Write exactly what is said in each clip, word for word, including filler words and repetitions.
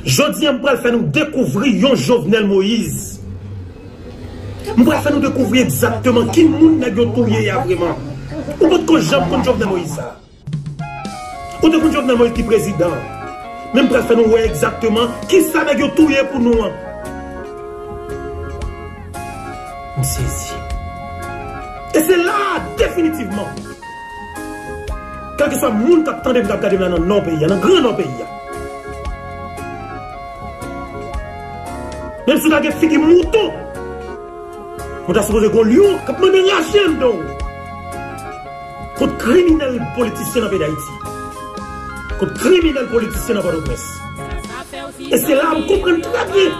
Jodi a, m pral fè nou dekouvri yon Jovenel Moïse. M pral fè nou dekouvri egzakteman ki moun nèg yo touye a vrèman. Ou potko janm konn Jovenel Moïse sa. Ou te konn Jovenel Moïse ki prezidan. Men m pral fè nou wè egzakteman kisa nèg yo touye pou nou an. M sezi. E se la a, definitivman, kèlkeswa moun k ap tande m, k ap gade m la nan nò peyi a, nan gran nò peyi a, menm si w ta gen figi mouton, ou ta sipoze gen yon lyon k ap mande raje anndan w kont kriminèl politisyen nan peyi Dayiti, kont kriminèl politisyen nan Pòtoprens. E se la a m konprann trè byen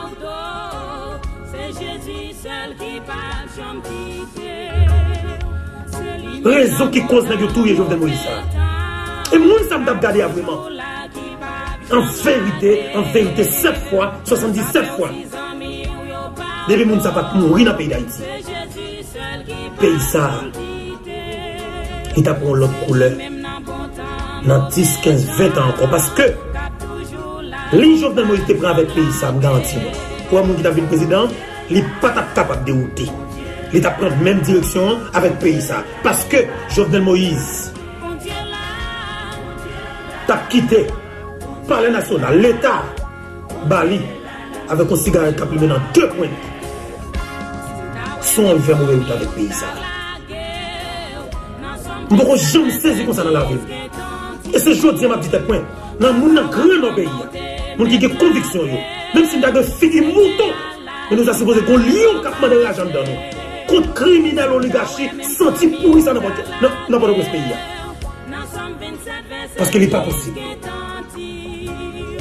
rezon ki koz nèg yo touye Jovenel Moïse sa. E moun sa m t ap gade a vrèman. An verite, an verite, sèt fwa, swasanndisèt fwa, depi moun sa pa t mouri nan peyi Dayiti, peyi sa a, li t ap yon lòt koulè nan dis, kenz, ven tan ankò. Paske liy Jovenel Moïse te pran avèk peyi sa, m garanti nou, pou yon moun ki t ap vin prezidan, li pa t ap kapab dewoute. Li t ap pran menm direksyon an avèk peyi sa. Paske Jovenel Moïse t ap kite Palè Nasyonal, Leta ba li, avèk yon sigarèt k ap limen nan de pwent. Son an, li fè move wout avèk peyi sa. M poko janm sezi konsa nan lavi m. E se jodi a m ap di tèt mwen, nan moun nan gran nò peyi a, moun ki gen konviksyon yo, menm si m ta gen figi mouton, men nou ta sipoze gen yon lyon k ap mande raje anndan nou kont kriminèl oligachi santi pouri sa nan Pòtoprens peyi a. Paske li pa posib.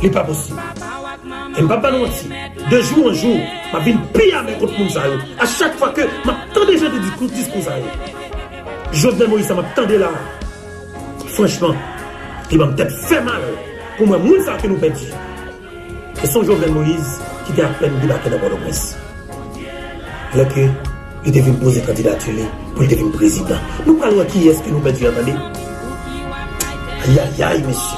Li pa posib. E m p ap ba nou manti. De jou an jou, m ap vin pi amè kont moun sa yo. A chak fwa ke m ap tande jan de diskou, diskou sa yo, Jovenel Moïse sa m ap tande la, franchman, li ban m tèt fè mal pou m wè moun sa yo ke nou pèdi. E se yon Jovenel Moïse ki te apèn debake nan Pòtoprens, lè ke li te vin poze kandidati li pou li te vin prezidan. Nou pral wè kiyès ke nou pèdi an, tande. Ayayay, mesye.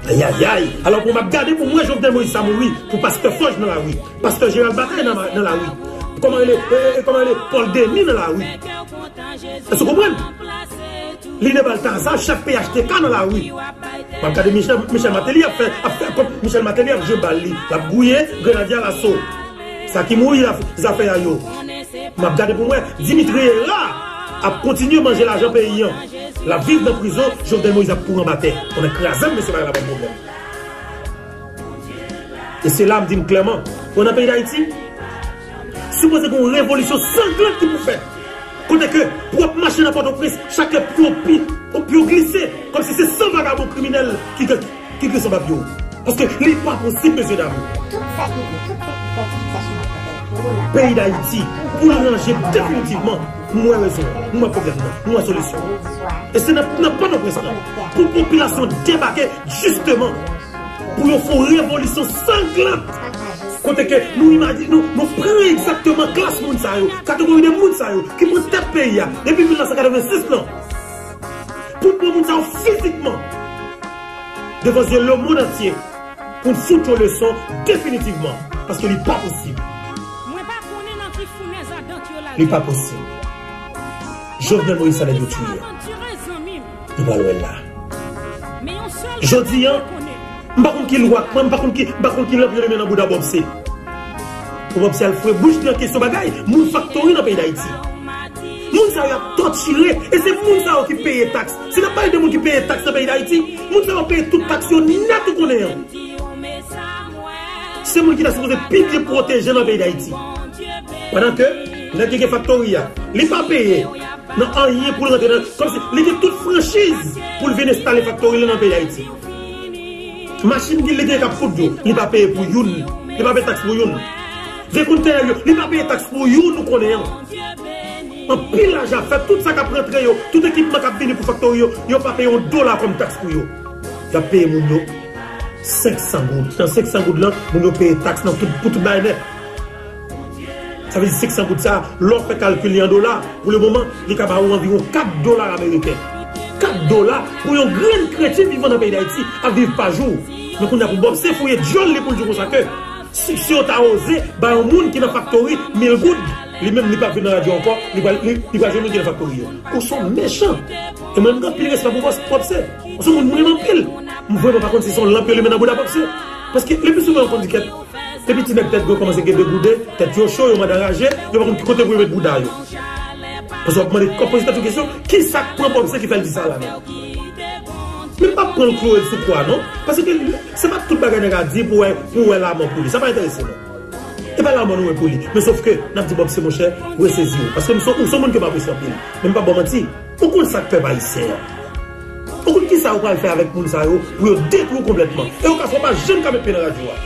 Ayayay. Alò, pou m ap gade pou m wè Jovenel Moïse sa mouri, pou pastè Fòj nan lari, pastè Gérald Bataille nan, nan lari, kòman rele, e, e, kòman rele, Paul Denis nan lari. Èske w konprann? Line Balthazar, chèf P H T K nan lari. M ap gade Michel, Michel Martelly ap fè, ap fè kont Michel Martelly ap jwe bal li. L ap gouye grenadye alaso. Sa ki mouri la, zafè a yo. M ap gade pou m wè Dimitri Hérard ap kontinye manje lajan peyi an. L ap viv nan prizon, Jovenel Moïse ap kouri anba tè. Konnen kraze m, mesye, bagay la pa pwoblèm. E se la m di n klèman, pou nan peyi Dayiti, sipoze gen yon revolisyon sanglant ki pou fèt. Kote ke pou w ap mache nan Pòtoprens, chak lè pye w pi, pye w glise, kòmsi se san vagabon kriminèl ki, ki, ki glise anba pye w. Paske li pa posib, mesye dam. Tout sa ki, tout sa ki fèt, sa sou peyi Dayiti, pou l ranje definitivman, m wè rezon, m wè pwoblèm nan, m wè solisyon. E se nan, nan Pòtoprens lan, pou popilasyon debake, jisteman, pou yo fè yon revolisyon sanglant. Kote ke nou imajine, nou, nou pran egzakteman klas moun sa yo, kategori de moun sa yo, ki pran tèt peyi a, depi mil nèf san katrevensis lan, pou n pran moun sa yo fizikman, devan zye lemonn antye, pou n fout yo leson definitivman, paske li pa posib. Mwen pa konnen nan ki founèz adan ke yo lage. Li pa posib. Jovenel Moïse sa nèg yo touye a. Nou pral wè l la. Jodi a, m pa konn ki lwa k pran, m pa konn ki, m pa konn ki lanp yo limen nan bouda Bob C. Pou Bob C al fouye bouch li nan kesyon bagay moun faktori nan peyi Dayiti. Moun sa yo ap tòtire, e se moun sa yo ki peye taks. Si n ap pale de moun ki peye taks nan peyi Dayiti, moun sa yo peye tout taks yo nèt, ou konnen an. Se moun ki ta sipoze pi byen pwoteje nan peyi Dayiti. Pandan ke nèg ki gen faktori a, li pa peye nan anyen pou l rantre nan, kòmsi li gen tout franchiz pou l vin enstale faktori li nan peyi Dayiti. Machin ki li gen k ap fout yo, li pa peye pou youn. Li pa peye taks pou youn. Vye kontènè yo, li pa peye taks pou youn, ou konnen an. Anpil lajan ap fèt, tout sa k ap rantre yo, tout ekipman k ap vini pou faktori yo, yo pa peye yon dola kòm taks pou yo. Y ap peye moun yo senk san goud. Nan senk san goud lan, moun yo peye taks nan tout, pou tout bagay nèt. Sa vle di senk san goud sa, lè w fè kalkil li an dola, pou le moman, li ka ba ou anviwon kat dola ameriken. Kat dola pou yon grenn kretin vivan nan peyi Dayiti ap viv pa jou. Men kounye a pou Bòpse fouye dyòl li pou l di w konsa ke si, si yo ta oze bay yon moun ki nan faktori mil goud, li menm li p ap vin nan radyo ankò, li pral, li, li pral jwenn moun ki nan faktori yo. Ou se yon mechan. E mwen, m gen anpil respè pou Bòpse. Ou se yon moun m renmen anpil. M vrèman pa konn si se yon lanp yo limen nan bouda Bòpse. Paske le pli souvan yo konn di kèt, depi ti nèg tèt gwo kòmanse gen degouden, tèt yo cho, yo mande anraje, yo pa konn ki kote pou yo met bouda yo. Paske w ap mande, w ap poze tèt ou kesyon, ki sa k pran Bòpse ki fè l di sa la menm? Men m p ap pran l kloure l sou kwa non. Paske se pa tout bagay nèg a di pou wè, pou wè lanmò pou li. Sa pa enterese nou. E pa lanmò nou wè pou li. Men sofke, n ap di Bòpse monchè, resezi w. Paske m se, ou se yon moun ke m apresye anpil. Men m p ap ba w manti. Ou konn sa k pèp ayisyen an. Ou konn kisa yo pral fè avèk moun sa yo pou yo detwi w konplètman. E yo ka fè w pa janm ka met pye nan radyo a.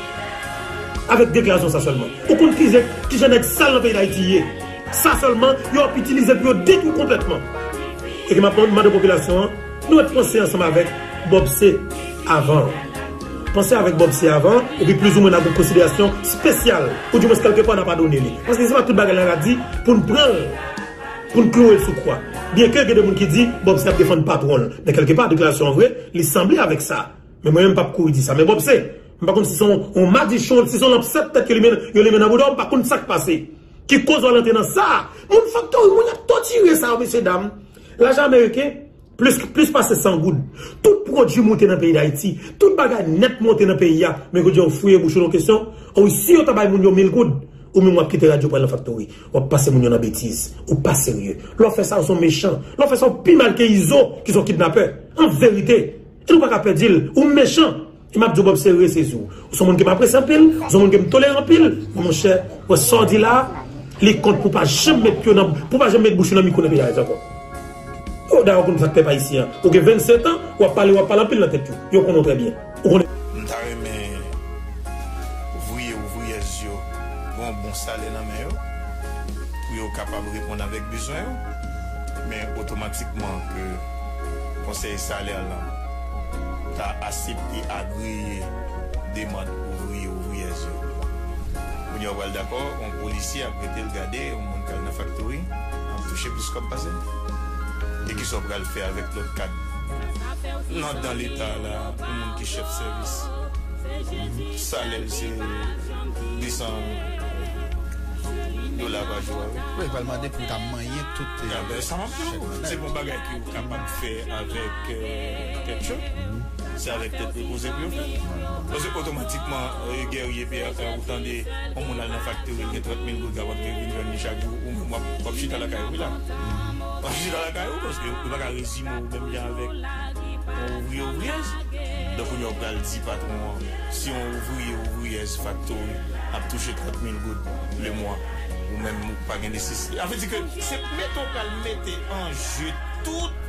Avèk deklarasyon sa sèlman. Ou konn kijan, kijan nèg sal nan peyi Dayiti ye. Sa sèlman, yo ap itilize pou yo detwi w konplètman. E ke m ap mande popilasyon an, nou mèt panse ansanm avèk Bòpse avan. Panse avèk Bòpse avan, epi plizoumwen n a gen konsiderasyon espesyal, oudimwens kèlkepa n a padone li. Paske se pa tout bagay la n a di pou n pran l, pou n kloure l sou kwa. Byenke gen de moun ki di Bòpse ap defann patwon l, men kèlkepa deklarasyon an vre, li sanble avèk sa. Men mwen menm m p ap kouri di sa. Men Bòpse, m pa konn si se yon, yon madichon, si se yon lanp sèt tèt yo limen, yo limen nan bouda w, m pa konn sa k pase. Ki koz w al antre nan sa? Moun faktori, moun y ap tòtire sa yo, mesye dam. Lajan ameriken, plis, plis pase san goud. Tout pwodui monte nan peyi Dayiti. Tout bagay nèt monte nan peyi a. Men kounye a w fouye bouch ou nan kesyon. O wi, si yo ta bay moun yo mil goud, ou menm w ap kite radyo pral nan faktori. W ap pase moun yo nan betiz. Ou pa serye. Lè w fè sa, w se yon mechan. Lè w fè sa, w pi mal ke Izo, ki se yon kidnapè. An verite. E nou pa ka pèdi l. Ou mechan. E m ap di w, Bòpse, resezi w. Ou se yon moun ke m apresye anpil, ou se yon moun ke m tolere anpil. Men monchè, wè sa w di la, li kont pou pa janm met pye w nan, pou pa janm met bouch ou nan mikwo nan peyi Dayiti ankò. Yo, dayè, ou konn sa k pèp ayisyen an. Ou gen vennsetan, w ap pale, w ap pale anpil nan tèt yo. Yo konnen w trè byen. Ou konnen. M ta renmen ouvriye, ouvriyèz yo gen yon bon salè nan men yo, pou yo kapab reponn avèk bezwen yo. Men otomatikman ke konsèy salè lan ta aksepte agreye demann ouvriye, ouvriyèz yo. Kounye a w pral dakò, yon polisye ap rete l gade yon moun k al nan faktori, ap touche plis kòb pase l. E kisa w pral fè avèk lòt kad nan, dan Leta la, yon moun ki chèf sèvis, salè l se de san dola pa jou a, wi. Wi, pral mande pou l ta manyen tout, eh, sa m ap di w, se bon bagay ke w kapab fè avèk, eh, tèt cho. Se avèk tèt repoze pou yo fè. Paske otomatikman, eh, Guerrier Pierre, eh, ou tande yon moun al nan faktori, l gen trant mil goud k ap antre vin jwenn li chak jou, ou menm w ap, w ap chita lakay ou, wi la. W ap chita lakay ou, paske yo pa ka rezime w menm jan avèk yon ouvriye, ouvriyèz. Donk, kounye a w pral di patwon an, si yon ouvriye, ouvriyèz faktori ap touche trant mil goud le mwa, ou menm ou pa gen nesesite. Sa vle di ke se mete w pral mete an je tout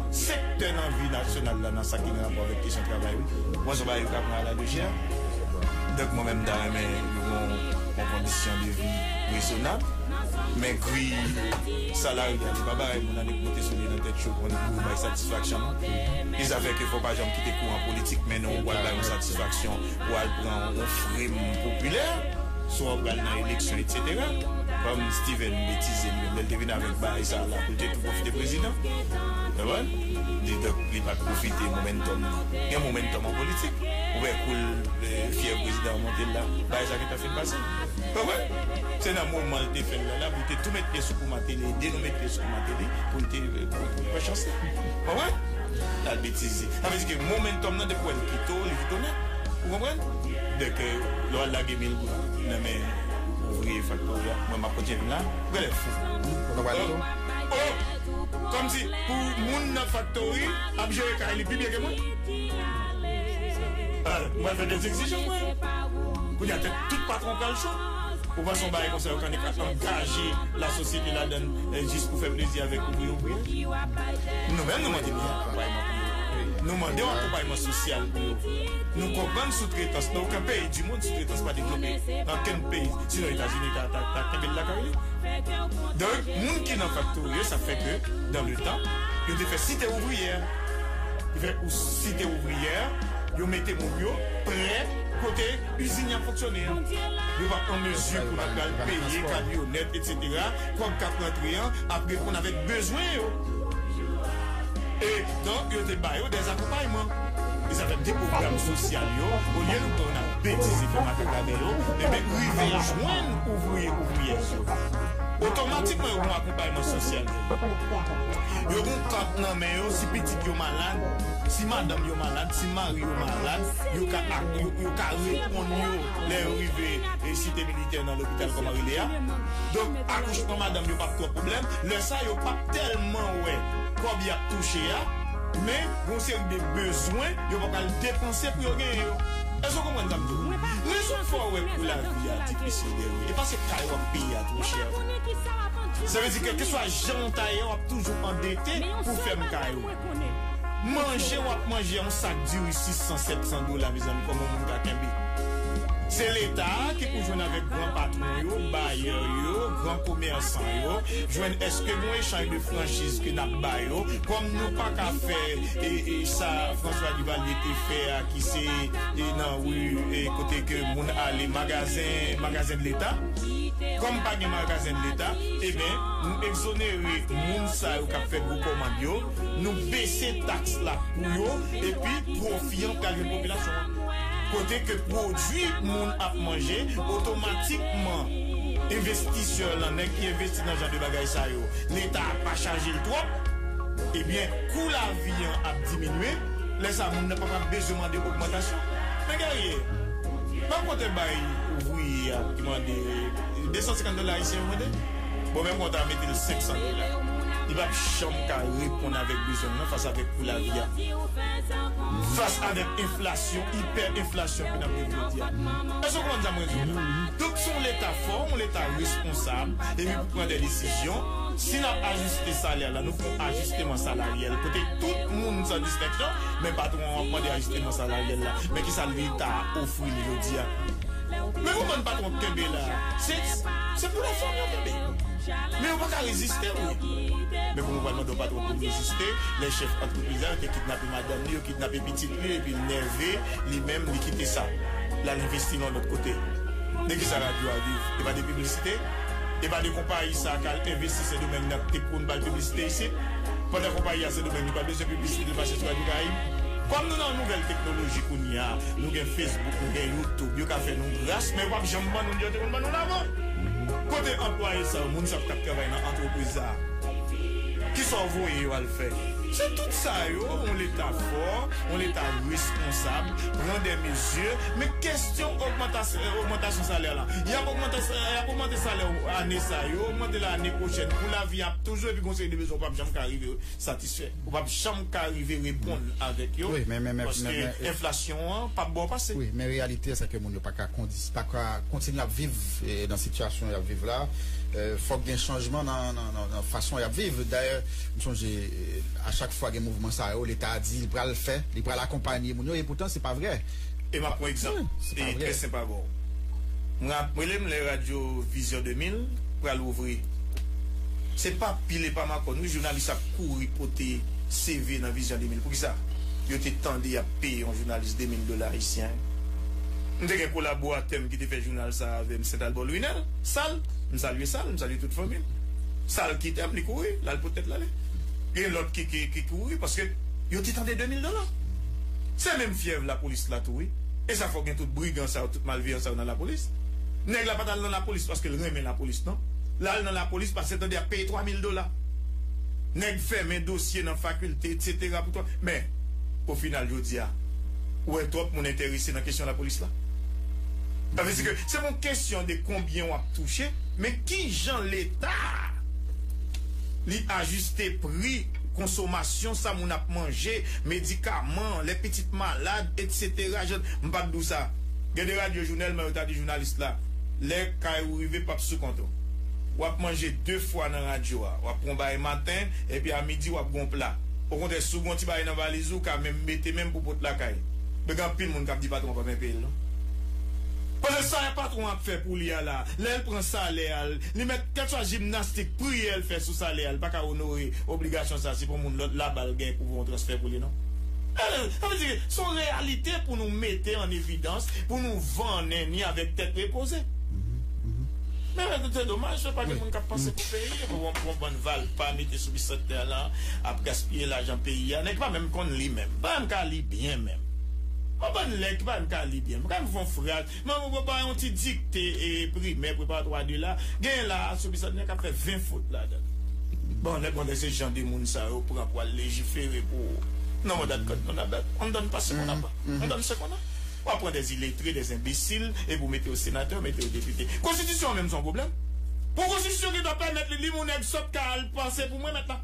sektè nan vi nasyonal la, nan sa ki gen rapò avèk kesyon travay, wi. Bon, se yon bagay yo ka pran alalejè. Donk, mwen menm, m ta renmen yo gen yon, yon kondisyon de vi rezonab. Men griy salarye a, li pa bagay moun annik monte sou li nan tèt yo pou yo bay satisfaksyon, non. E sa fè ke fò w pa janm kite kouran politik mennen w pou al bay yon satisfaksyon, pou al pran yon frem popilè. Swa w pral nan eleksyon, etsetera. Kòm Steven betize li menm, lè l te vin avèk bagay sa a la, pou l te tou pwofite prezidan. Konprann? Li, donk, li pa t pwofite momentum nan. Gen momentum an politik. Ou wè kou l, eh, fyèv prezidan an monte l la, bagay sa gentan fin pase. Konprann? Se nan moman l te fè l la, la, pou l te tou met pye sou kou Mateli, ede nou met pye sou kou Mateli, pou l te, eh, pou, pou l fè chans li. Konprann? L al betize. Sa vle di ke momentum nan, depi w wè l kite w, li kite w nèt. Ou konprann? Donk, eh, lè w al lage mil goud nan men ouvriye faktori a, mwen m ap kontinye vin la. Ou genlè fou. Ou konprann? Oh! Kòmsi pou moun nan faktori ap jere kay li pi byen ke mwen. Ah, mwen fè de egzijans mwen. Kounye a tèt tout patwon pral cho. Ou panse yon bagay konsa yo ka angaje lasosyete ladann, eh, jis pou fè plezi avèk ouvriye, ouvriyèz? Nou menm, nou mande yon akonpayman pou yo. Nou mande yon akonpayman sosyal pou yo. Nou konprann soutretans. Nan okenn peyi di mond, soutretans pa devlope. Nan okenn peyi, sinon Etazini ta, ta, ta kenbe l lakay li. Donk, moun ki nan faktori yo, sa fè ke, dans le temps, yo te fè site ouvriyè. Yo fè ou site ouvriyè, yo mete moun yo prè kote izin y ap fonksyone an. Yo pa an mezi pou ta pral peye kamyonèt, etsetera. Kòb k ap rantre an ap reponn avèk bezwen yo. E donk, yo te ba yo dèzakonpayman. E sa fè m di pwogram sosyal yo, olye nou pran nan betize fè makak avè yo, ebyen rive jwenn ouvriye, ouvriyèz yo. Otomatikman, yo gen akonpayman sosyal. Yo gen kat nan men yo, si pitit yo malad, si madanm yo malad, si mari yo malad, yo ka, ak- yo, yo ka reponn yo lè yo rive e site militè nan lopital kòman rele a. Donk, akouchman madanm yo p ap twò pwoblèm. Lè sa, yo p ap tèlman wè kòb y ap touche a, men gon seri de bezwen yo pa pral depanse pou yo genyen yo. Èske w konprann sa m di w? Rezon k fè w wè kou lavi a difisil dèyè, e pa se kay w ap peye a twò chè. Sa vle di, kèlkeswa jan w ta ye, w ap toujou andete pou fèm kay ou. Manje w ap manje yon sak diri sis san, sèt san dola, mezanmi, kòman yon moun ka kenbe? Se Leta a ki pou jwenn avèk gran patwon yo, bayè yo, gran komèsan yo, jwenn èske gon echanj de franchiz ke n ap ba yo, kòm nou pa ka fè e, e sa François Duvalier te fè a, ki se e nan ri e kote ke moun ale, magazen, magazen de Leta. Kòm pa gen magazen de Leta, ebyen, nou egzonere moun sa yo k ap fè gwo kòmand yo, nou bese taks la pou yo, epi pwofi an pral jwenn popilasyon an. Kote ke pwodui moun ap manje, otomatikman, envestisè lan, nèg ki envesti nan jan de bagay sa yo, Leta a pa chaje l twòp, ebyen, kou lavi an ap diminye, lè sa moun nan pa p ap bezwen mande ogmantasyon. Men Guerrier, pa konte bay ouvriye a ki mande de san senkant dola ayisyen yo mande? Bon, menm konta mete l senk san dola. Li p ap janm ka reponn avèk bezwen l nan fas avèk kou lavi a. Fas avèk enflasyon, ipè enflasyon ke n ap viv jodi a. Èske w konprann sa mwen di w? Donk, se yon Leta fò, yon Leta responsab, epi pou pran de desizyon. Si n ap ajiste salè la, nou fè yon ajisteman salaryèl kote tout moun san distenksyon, men patwon an ap mande ajisteman salaryèl la. Men kisa Leta ofri l jodi a? Men kòman patwon kenbe la? Se, se pou lèfòm yo kenbe. Men yo pa ka reziste, wi. Men kòman w pral mande yon patwon pou l reziste, lè chèf antrepriz la, yo te kidnape madanm li, yo kidnape pitit li, epi l nève, li menm, li kite sa. L al envesti nan lòt kote. De kisa radyo a viv? E pa de piblisite? E pa de konpayi sa k al envesti Sendomeng nan k te pou n ba l piblisite isit? Pandan konpayi a Sendomeng, li pa bezwen piblisite, li pase sou Radyo Karayib. Kòm nou nan nouvèl teknoloji kounye a, nou gen Facebook, nou gen YouTube, yo ka fè nou gras, men yo p ap janm ban nou l jan yo te konn ban nou l avan. Kote anplwaye sa yo, moun sa yo k ap travay nan antrepriz sa a? Kisa w voye yo al fè? Se tout sa yo, yon Leta fò, yon Leta responsab, pran de mezi, men kesyon ogmantas-, ogmantasyon salè la, y ap ogmante, y ap ogmante salè w ane sa, yo ogmante l ane pwochèn, kou lavi ap toujou, epi gon seri de bezwen w p ap janm ka rive satisfè. Ou p ap janm ka rive reponn avèk yo. Wi, men, men, men, paske men, men, enflasyon an p ap ba w pase. Wi, men reyalite a, se ke moun yo pa ka kondi-, pa ka kontinye ap viv, e, nan sitiyasyon y ap viv la. E, fòk gen chanjman nan, nan, nan, nan fason y ap viv. Dayè, m sonje, e, a chak fwa gen mouvman sa yo, Leta a di li pral fè, li pral akonpanye moun yo, e poutan se pa vrè. E m ap pran egzanp, wi, se pa e vrè. Trè senp avè w. Mwen ap rele m lè radyo Vizyon de mil pral ouvri. Se pa pile pa makòn, wi, jounalis ap kouri pote C V nan Vizyon de mil. Poukisa? Yo te tande y ap peye yon jounalis de mil dola ayisyen. M te gen kolaboratè m ki te fè jounal sa avè m, Sent Albò Lwinèl, Sal. M salye Sal, m salye tout fanmi l. Sal kite m, li kouri, l al pot tèt l ale. Gen lòt ki, ki, ki kouri, paske yo te tande de mil dola. Se menm fyèv lapolis la tou, wi. E sa fè w gen tout brigan sa yo, tout malveyan sa yo nan lapolis. Nèg la pa t al nan lapolis paske l renmen lapolis, non. L al nan lapolis paske l tande y ap peye twa mil dola. Nèg fèmen dosye nan fakilte, etsetera, pou twa. Men, o final, jodi a, ou wè twòp moun enterese nan kesyon lapolis la. Sa vle di ke se pa yon kesyon de konbyen w ap touche, men kijan Leta li ajiste pri konsomasyon, sa moun ap manje, medikaman, lè pitit malad, etsetera. Jan, m p ap di w sa. Gen de radyo jounèlman yo ta di jounalis la, lè kay ou rive p ap sou kont ou. W ap manje de fwa nan radyo a. W ap pran yon bagay maten, epi a midi w ap gen yon pla. Okontrè, si w gen yon ti bagay nan valiz ou, w ka menm mete menm pou pot lakay. Men gen anpil moun k ap di patwon an pa menm peye l, non. Paske sa patwon an ap fè pou li a la, lè l pran salè a l, li mèt kèlkeswa jimnastik, priyè l fè sou salè a, li pa ka onore obligasyon sa a, se pa yon moun lòt laba l gen pou voye yon transfè pou li, non. E, sa vle di, se yon reyalite pou nou mete an evidans, pou nou vannen ni avèk tèt repoze. Men, men, se domaj, se pa gen moun k ap panse pou peyi, pou yon, pou yon bann valpa mete sou bistandtè la, ap gaspiye lajan peyi a. Nèg pa menm konn li menm. Pa menm ka li byen menm. Yon bann nèg ki pa menm ka li byen. M ka fè yon fraz. Mwen, mwen prepare yon ti dikte e, primè, preparatwa de la. Gen la, sou bisòt nèg k ap fè ven fot ladan. Bon, nèg konnen se jan de moun sa yo pran pou al lejifere pou. Non, mwen dat kòd, non, on donne pas ce qu'on n'a pas. On donne ce qu'on a. W ap pran des illettrés, des imbéciles, epi w mete yo senatè, w mete yo depite. Konstitisyon an menm se yon pwoblèm. Pou konstitisyon ki ta pèmèt li, li, yon nèg sòt ka al panse pou mwen mèt la.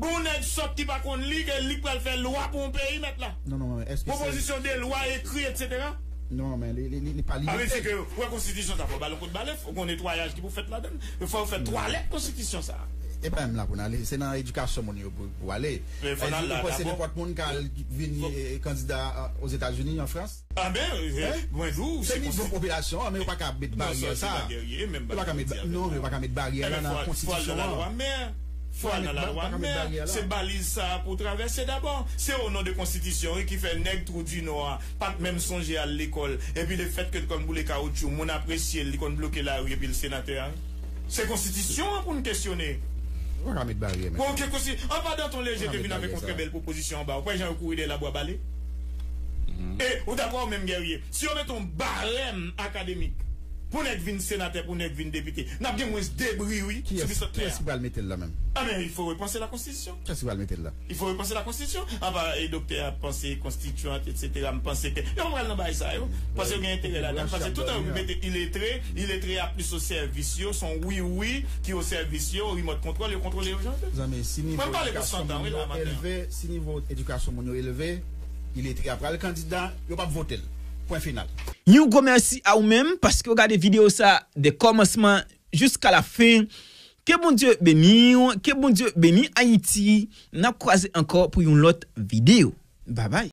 Bon, yon nèg sòt ki pa konn li, ke li pral fè lwa pou yon peyi mèt la. Non, non, èske se pwopozisyon de lwa ekri, etsetera? Non, men li, li, li, li pa li. Sa vle di ke, wè, konstitisyon sa, fò ba l yon kout balèf, fò gen netwayaj ki pou fèt ladan l. Fò yo fè twalèt konstitisyon sa. E pa menm la pou n ale, se nan edikasyon moun yo pou, pou ale. Men fò n al la dabò. Èske ou panse nenpòt moun ka al vin, eh, kandida, eh, Ozetazini, an Frans? Ah ben, eh, mwen di w, se nivo popilasyon an, men yo pa ka met baryè sa. Yo pa ka met, non, yo pa ka met baryè la nan konstitisyon an. Fò al nan lalwa mè. Fò al nan lalwa mè. Se baliz sa a pou travèse dabò. Se o non de konstitisyon, wi, ki fè nèg Twou di Nò a pa t menm sonje al lekòl. Epi lefètke l konn boule kawotchou, moun apresye l, li konn bloke lari, epi l senatè a. Se konstitisyon an pou n kesyone. Yo pa ka met baryè, men. Bon, ke konsti-, an pa Danton Léger te vin avèk yon trè bèl pwopozisyon anba. Ou kwè jan yo kouri dèyè labwa bale? E, ou dakò ou menm, Guerrier? Si yo mete yon barèm akademik pou nèg vin senatè, pou nèg vin depite, n ap gen mwens de bri, wi, sou bisòt tè a. Kiyès ki pral mete l la menm? Ah, men, il faut repenser la constitution. Kiyès ki pral mete l la? Il faut repenser la constitution. Apa, e, doktè a panse constituante, etsetera, m panse ke yo pa pral nan bagay sa yo. Paske yo gen enterè ladan. Paske tout an yo mete iletre, iletre a plis o sèvis yo, se yon wi-wi ki o sèvis yo, remote control, yo kontwole yo jan yo vle. Zanmi, si nivo edikasyon moun yo elve, si nivo edikasyon moun yo elve, iletre a pral kandida, yo p ap vote l. Pwen final. Yon gwo mèsi a ou menm paske w gade videyo sa de kòmansman jiska la fen. Ke Bondye beni w, ke Bondye beni Ayiti. N ap kwaze ankò pou yon lòt videyo. Babay.